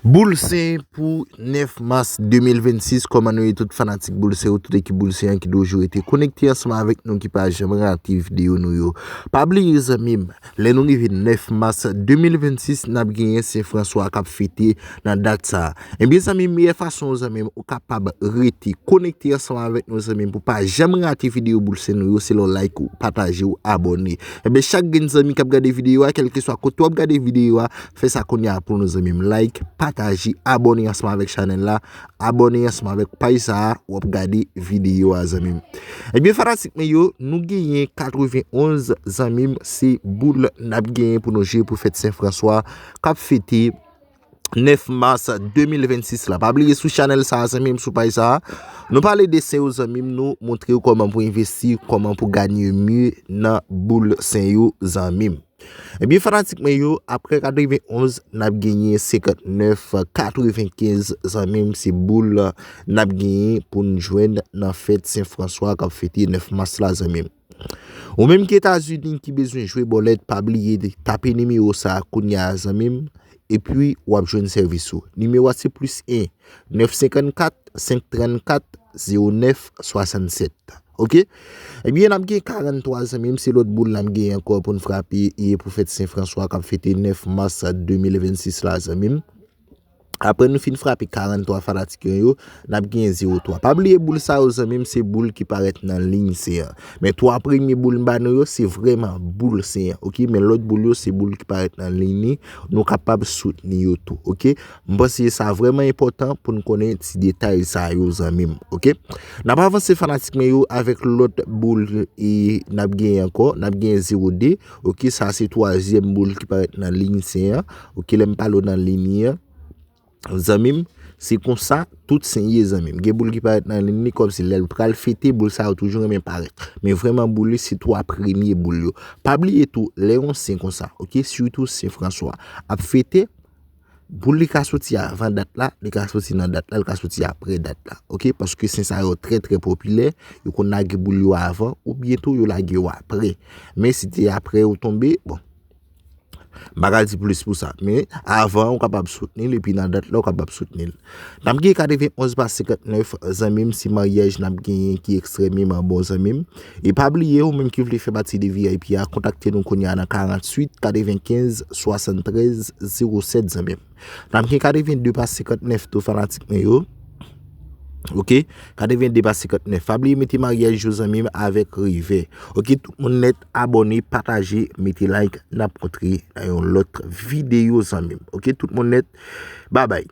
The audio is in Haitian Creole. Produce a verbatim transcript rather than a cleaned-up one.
Boul Sen pou nèf mas de mil vennsis, kòman nou ye tout fanatik Boul Sen yo, tout ekip Boul Sen an ki toujou rete konekte ansanm avèk nou, ki pa janm rate videyo nou yo. Pa bliye zanmi m, lè nou rive nèf mas de mil vennsis, n ap genyen Sen Franswa k ap fete nan dat sa a. Ebyen zanmi m, meyè fason zanmi m ou kapab rete konekte ansanm avèk nou zanmi m pou pa janm rate videyo Boul Sen nou yo, se lè w like, ou pataje, ou abòne. Ebyen chak grenn zanmi k ap gade videyo a, kèlkeswa kote w ap gade videyo a, fè sa kounye a pou nou zanmi m. Like, pataje, abòne ansanm avèk chanèl la, abòne ansanm avèk paj sa a, w ap gade videyo a zanmi m. Ebyen fanatik mwen yo, nou genyen katrevenonz zanmi m, se boul n ap genyen pou nou jwe pou fèt Sen Franswa k ap fete nèf mas de mil vennsis la. Pa bliye sou chanèl sa a zanmi m, sou paj sa a, nou pale de Sen yo zanmi m, nou montre w kòman pou envesti, kòman pou ganye mye nan Boul Sen yo zanmi m. Ebyen fanatik mwen yo, apre katrevenonz, n ap genyen senkantnèf, katrevenkenz zanmi m, se boul n ap genyen pou n jwenn nan fèt Sen Franswa k ap fete nèf mas la zanmi m. Ou menm ki Etazini ki bezwen jwe bòlèt, pa bliye tape nimewo sa a kounye a zanmi m, epi w ap jwenn sèvis ou. Nimewo a se plis en, nèf senkannkat, senk trannkat, zewo nèf swasannsèt. Oke? Ebyen n ap gen karanntwa zanmi m, se lòt boul n ap gen ankò pou n frape e pou fèt Sen Franswa k ap fete nèf mas de mil vennsis la zanmi m. Apre nou fin frape karanntwa fanatik yo, n ap gen zewo twa. Pa bliye boul sa yo zanmi m, se boul ki parèt nan liy Sen an. Men twa premye boul m ba nou yo, se vrèman boul Sen an. Oke? Men lòt boul yo, se boul ki parèt nan liy ni, nou kapab soutni yo tou. Oke? M panse sa vrèman enpòtan pou n konnen ti detay sa yo zanmi m. Oke? N ap avanse fanatik mwen yo avèk lòt boul e n ap genyen ankò, n ap genyen zewo de. Oke, sa se twazyèm boul ki parèt nan liy Sen an. Oke, lè m pale w nan liy ni an, zanmi m, se konsa tout Sen ye zanmi m. Gen boul ki parèt nan liy ni kòmsi lè l pral fete, boul sa yo toujou renmen parèt. Men vrèman boul li se twa premye boul yo. Pa bliye tou, lè yon Sen konsa, oke, sitou Sen Franswa ap fete, boul li ka soti avan dat la, li ka soti nan dat la, li ka soti apre dat la. Oke? Paske Sen sa yo trè trè popilè, yo konn lage boul yo avan, oubyen tou yo lage yo apre. Men si te apre yo tonbe, bon, m pa ka di plis pou sa. Men avan, ou kapab soutni l, epi nan dat la, ou kapab soutni l. N ap gen katrevenonz pa senkantnèf, zanmi m, se maryaj n ap genyen ki ekstrèmeman bon, zanmi m. E pa bliye, ou menm ki vle fè pati de V I P a, kontakte nou kounye a nan karanntuit, katrevenkenz, swasanntrèz, zewo sèt, zanmi m. N ap gen katrevende pa senkantnèf tou fanatik mwen yo. Oke? Katrevende pa senkantnèf. Pa bliye mete maryaj yo, zanmi m, avèk revè. Oke? Tout moun nèt, abòne, pataje, mete like. N ap kontre nan yon lòt videyo, zanmi m. Oke? Tout moun nèt. Babay.